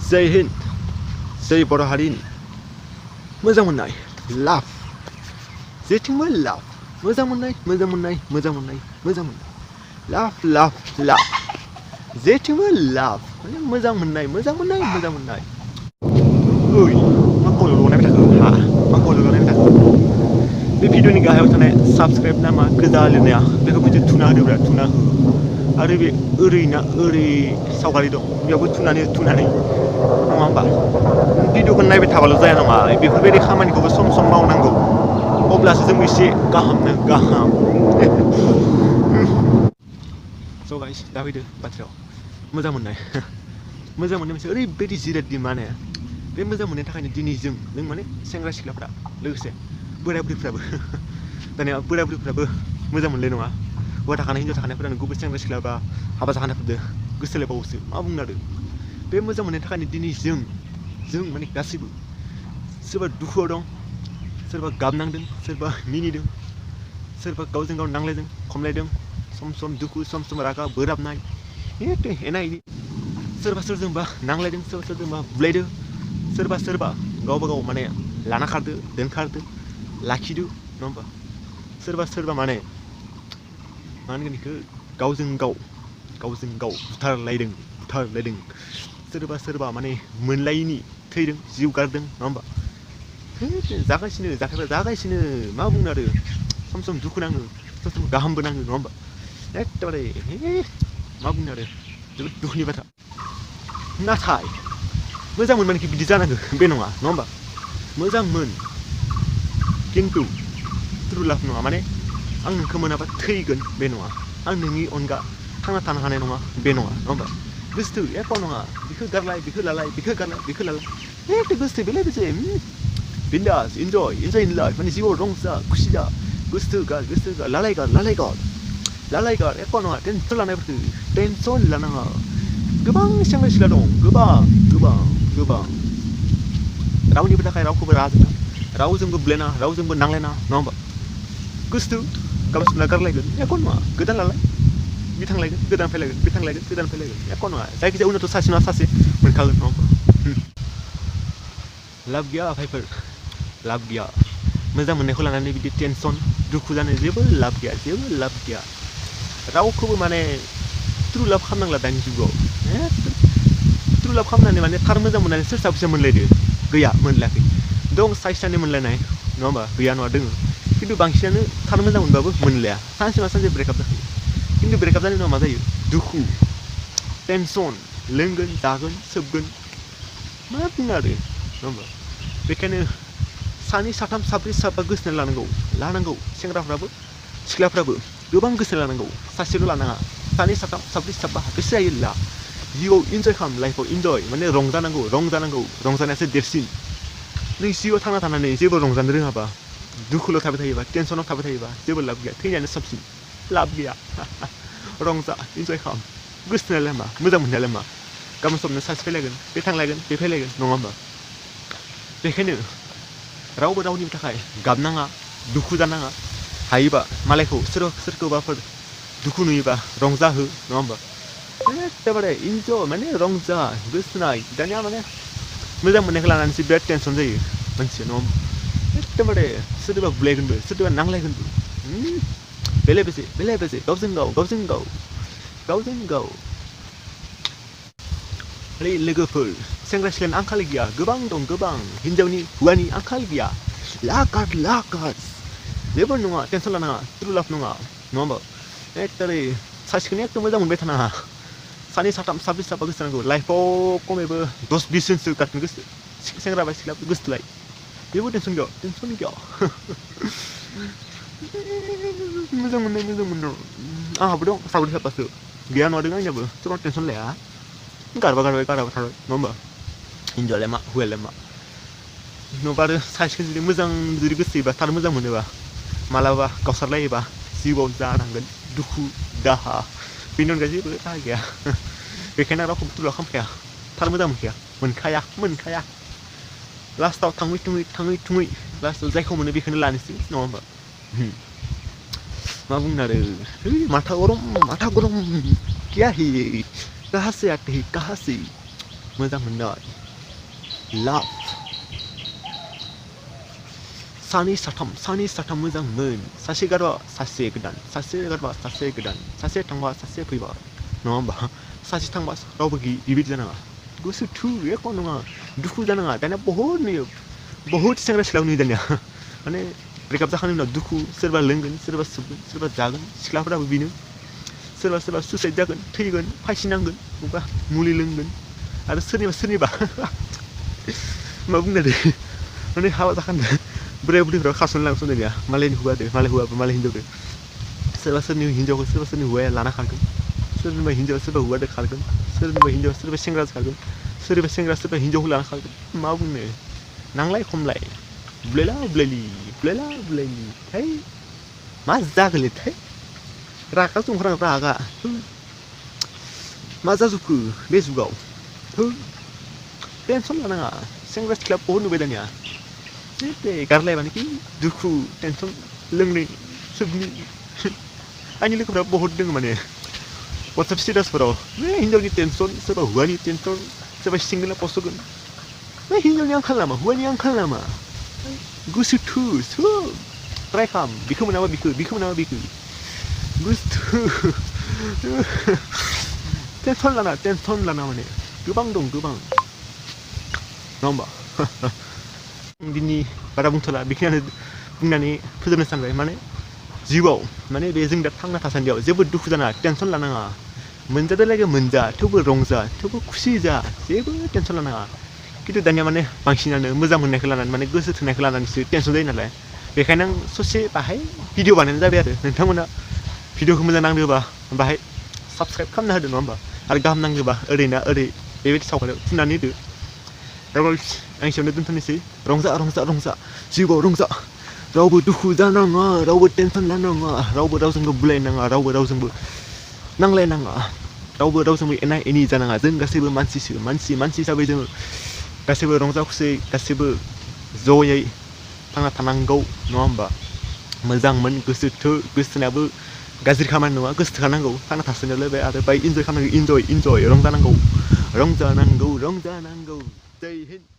जय हिन्द, जय बर' हारिनि मोजां मोननाय लाभ जेथिंबो लाभ मोजां मोननाय मोजां मोननाय मोजां मोननाय मोजां मोननाय लाभ लाभ लाभ जेथिंबो लाभ माने मोजां मोननाय मोजां मोननाय मोजां मोननाय ओइ मा कल लनाय थाखो हा मा कल लनाय थाखो बे भिडिअनि गाहायाव थानाय साबस्क्राइब नामा गोजा लिरनाया बेखौ मोनसे थुना होदोब्रा थुना हो आरो बे ओरैना ओरै सावगारि दं बेयावबो थुनानै नङा होमबा भिडिअखौ नायबाय थाबाल' जाया नङा बेफोरबायदि खामानिखौबो सम सम मावनांगौ अब्लासो जों एसे गाहाम गाहाम स' गाइस दा फैदो बाथ्रायाव मोजां मोननाय मोनसे ओरैबायदि जिराददि माने बे मोजां मोननायनि थाखायनो दिनै जों माने सेंग्रा सिख्लाफ्रा लोगोसे बोराय बुरैफ्राबो दानिया बोराय बुरैफ्राबो मोजां मोनलाय नङा हौवा थाखानाय हिन्जाव थाखानायफोरानो गुबुन सेंग्रा सिख्ला बा हाबा जाखानायफोरजों गोसोलायबावोसो मा बुंनो आरो बे मोजां मोननायनि थाखायनो दिनै जों माने गासैबो सोरबा दुखुआव दं सोरबा गाबनांदों सोरबा मिनिदों सोरबा गावजों गाव नांलायदों खमलायदों सम सम दुखु सम सम रागा बोराबनाय एना एनि सोरबा सोरजोंबा नांलायदों सोरबा सोरजोंबा बुलायदों सोरबा गावबा गाव माने लाना खारदो दोनखारदो लाखिदो नङा होमबा सोरबा माने मा होनगोन बेखौ गावजों गाव बुथारलायदों सोरबा माने मोनलायिनि थैदों जिउ गारदों नङा होमबा जागासिनो मा बुंनो आरो सम सम दुखु नाङो सम सम गाहामबो नाङो नङा होमबा एखेबारे मा बुंनो आरो जोबोद दुखुनि बाथ्रा नाथाय मोजां मोनमानोखि बिदि जानांगौ बे नङा होमबा मोजां मोन खिन्थु ट्रु लाभ नङा माने आं नोंखौ मोनाबा थैगोन बे नङा आं नोंनि अनगा थांना थानो हानाय नङा बे नङा होमबा गोसो एख' नङा बेखौ गारलाय बेखौ लालाय एखे गोसो बेलाय बेसे बिन्दास इन्जय इन लाइफ माने जिउआव रंजा खुसि जा गोसो गार लालायगार एख' नङा टेनसन लानायफोरखौ टेनसन लानाङा गोबां सेंग्रा सिख्ला दं गोबां रावनिबो थाखाय रावखौबो राजों रावजोंबो बुलायना रावजोंबो नांलायना नङा होमबा गोसो गाबोन सुना गारलायगोन एख' नङा गोदान लालाय बिथांलायगोन गोदान फैलायगोन एख' नङा जायखिजाया उनावथ' सासे नङा सासे मोनखागोन नङा होमबा लाब गैया भाइफोर लाब गैया मोजां मोननायखौ लानानै बिदि टेनसन दुखु जानाय जेबो लाब गैया रावखौबो माने ट्रु लाभ खालामनांला दानि जुगाव ट्रु लाभ खालामनानै माने थार मोजां मोननानै सोर साबैसे मोनलायदो गैया मोनलायाखै दं साइसआनो मोनलायनाय नङा होमबा गैया नङा दोङो खिन्थु बांसिनानो थार मोजां मोनबाबो मोनलाया सानसे नङा सानसे ब्रेकआप जाखायो खिन्थु ब्रेकआप जानायनि उनाव मा जायो दुखु टेनसन लोंगोन जागोन सोबगोन मा बुङो आरो नङा होमबा बेखायनो सानै साथाम साब्रै साबा गोसोनानै लानांगौ सेंग्राफ्राबो सिख्लाफ्राबो गोबां गोसो लानांगौ सासेल' लानाङा सानै साथाम साब्रै साबा गोसो जायो ला जिउआव इन्जय खालाम लाइफआव इन्जय माने रंजानायासो देरसिन नों जिउआव थांना थानानै जेबो रंजानो रोङाबा दुखुल' थाबाय थायोबा टेनसनाव थाबाय थायोबा जेबो लाब गैया थैनायानो साबसिन लाब गैया रंजा इन्जय खालाम गोसोनायालाय मा मोजां मोननायालाय मा गाबोन समनो सासे फैलायगोन बे थांलायगोन बे फैलायगोन नङा होमबा बेखायनो रावबो रावनिबो थाखाय गाबनाङा दुखु जानाङा हायोबा मालायखौ सोरखौबाफोर दुखु नुयोबा रंजाहो नङा होमबा एखेबारे इन्जय माने रंजा गोसोनाय दानिया माने मोजां मोननायखौ लानानैसो बिराद टेनसन जायो मानसिया नङा होमबा एखेबारे सोरबा बुलायगोनबो सोरबा नांलायगोनबो बेले बेजे गावजों गाव ओरै लोगोफोर सेंग्रा सिख्लानि आंखाल गैया गोबां दं गोबां हिन्जावनि हौवानि आंखाल गैया लागार जेबो नङा टेनसन लानाङा ट्रु लाभ नङा होमबा एखेबारे सासेखौनो एकदम मोजां मोनबाय थानाङा सानै साथाम साब्रै साबा गोसो नांगौ लाइफआव खमैबो 10-20 जनसो गारनो गोसो सेंग्रा बा सिख्ला गोसोलाय जेबो टेनसन गैया मोजां मोनदों आंहाबो दं साब्रै साबासो गैया नङा दं आंनियाबो गोबां टेनसन लाया गारबा थाबाय नङा होमबा हिन्जावलाय मा हौवालाय मा नङाबा आरो सासेखौ जुदि मोजां गोसोयोबा थार मोजां मोनोबा मालाबा गावसारलायोबा जिउआव जानांगोन दुखु दाहा बेनि अनगा जेबो राहा गैया बेखायनो रावखौबो ट्रु लाभ खालामखाया थार मोजां मोनखाया लास्टआव थाङै थुङै लास्टआव जायखौ मोनो बेखौनो लानोसै नङा होमबा मा बुंनो आरो माथा गरम क्या है कहाँ से आते हैं कहाँ से मोजां मोननाय लाभ सानै साथाम मोजां मोन सासे गारबा सासे गोदान सासे गारबा सासे गोदान सासे थांबा सासे फैबा नङा होमबा सासे थांबा रावबो बिबायदि जानाङा गोसो थु एख' नङा दुखु जानाङा दानिया बहुद नुयो बहुद सेंग्रा सिख्ला नुयो दानिया माने ब्रेकआप जाखांनायनि उनाव दुखु सोरबा लोंगोन सोरबा सोबगोन सोरबा जागोन सिख्लाफोराबो बेनो सोरबा सुइसाइड जागोन थैगोन फायसिनांगोन बबेबा मुलि लोंगोन आरो सोरनिबा मा बुंनो दे माने हाबा जाखांदों बोराय बुरैफ्रा खारस'नो लांस'नो दानिया मालायनि हौवादो मालाय हौवाबो मालाय हिनजावदो सोरबा सोरनि हिनजावखौ सोरबा सोरनि हौवाया लाना खारगोन सोरनिबा हिनजाव सोरबा हौवादो खारगोन सोरनिबा हिनजाव सोरबा सेंग्राजों खारगोन सोरबा सेंग्रा सोरबा हिनजावखौ लाना खारगोन मा बुंनो नांलाय खमलाय बुलायला बुलायलि है मा जागोनथाय रागा जोंफ्रा रागा मा जाजोबखो बे जुगाव टेनसन लानाङा सेंग्रा सिख्ला बहुद नुबाय दानिया दे गारलायबानो कि दुखु टेनसन लोंनाय सोबनि आंनि लोगोफ्रा बहुद दङ माने वाट्सएप स्टेटासफोराव बे हिनजावनि टेनसन सोरबा हौवानि टेनसन सोरबा सिंगोला पस्ट होगोन बे हिनजावनि आंखाल नामा हौवानि आंखाल नामा गोसो थु सोब ट्राइ खालाम बिखौ मोनाबा बिखौ मोनाबा बिखौ गोसो टेनसन लाना माने गोबां दं गोबां नङा होमबा दिनै बारा बुंथ'ला बेखिनियानो बुंनानै फोजोबनो सानबाय माने जिउआव माने बे जों दा थांना थासान्दियाव जेबो दुखु जानाङा टेनसन लानाङा मोनजादोलागे मोनजा थेवबो रंजा थेवबो खुसि जा जेबो टेनसन लानाङा खिन्थु दानिया माने बांसिनानो मोजां मोननायखौ लानानै माने गोसो थोनायखौ लानानैसो टेनसन जायो नालाय बेखायनो आं ससे बाहाय भिडिअ बानायनाय जाबाय आरो नोंथांमोना भिडिअखौ मोजां नांदोंबा बाहाय साबस्क्राइब खालामना होदो नङा होमबा आरो गाहाम नांदोंबा ओरैना ओरै बेबायदि सावगारियाव थुनानै होदो आं एसेयावनो दोनथ'नोसै रंजा जिउआव रंजा रावबो दुखु जानाङा रावबो टेनसन लानाङा रावबो रावजोंबो बुलायनाङा रावबो रावजोंबो नांलायनाङा रावबो रावजोंबो एना एनि जानाङा जों गासैबो मानसिसो मानसि हिसाबै जोङो गासैबो रंजा खुसियै गासैबो जयै थांना थानांगौ नङा होमबा मोजां मोन गोसो थो गोसोनाबो गाज्रि खामानि नङा गोसो थोखानांगौ थांना थासान्दियावलाय आरो बाय इन्जय खालामनांगौ इन्जय रंजानांगौ जय हिन्द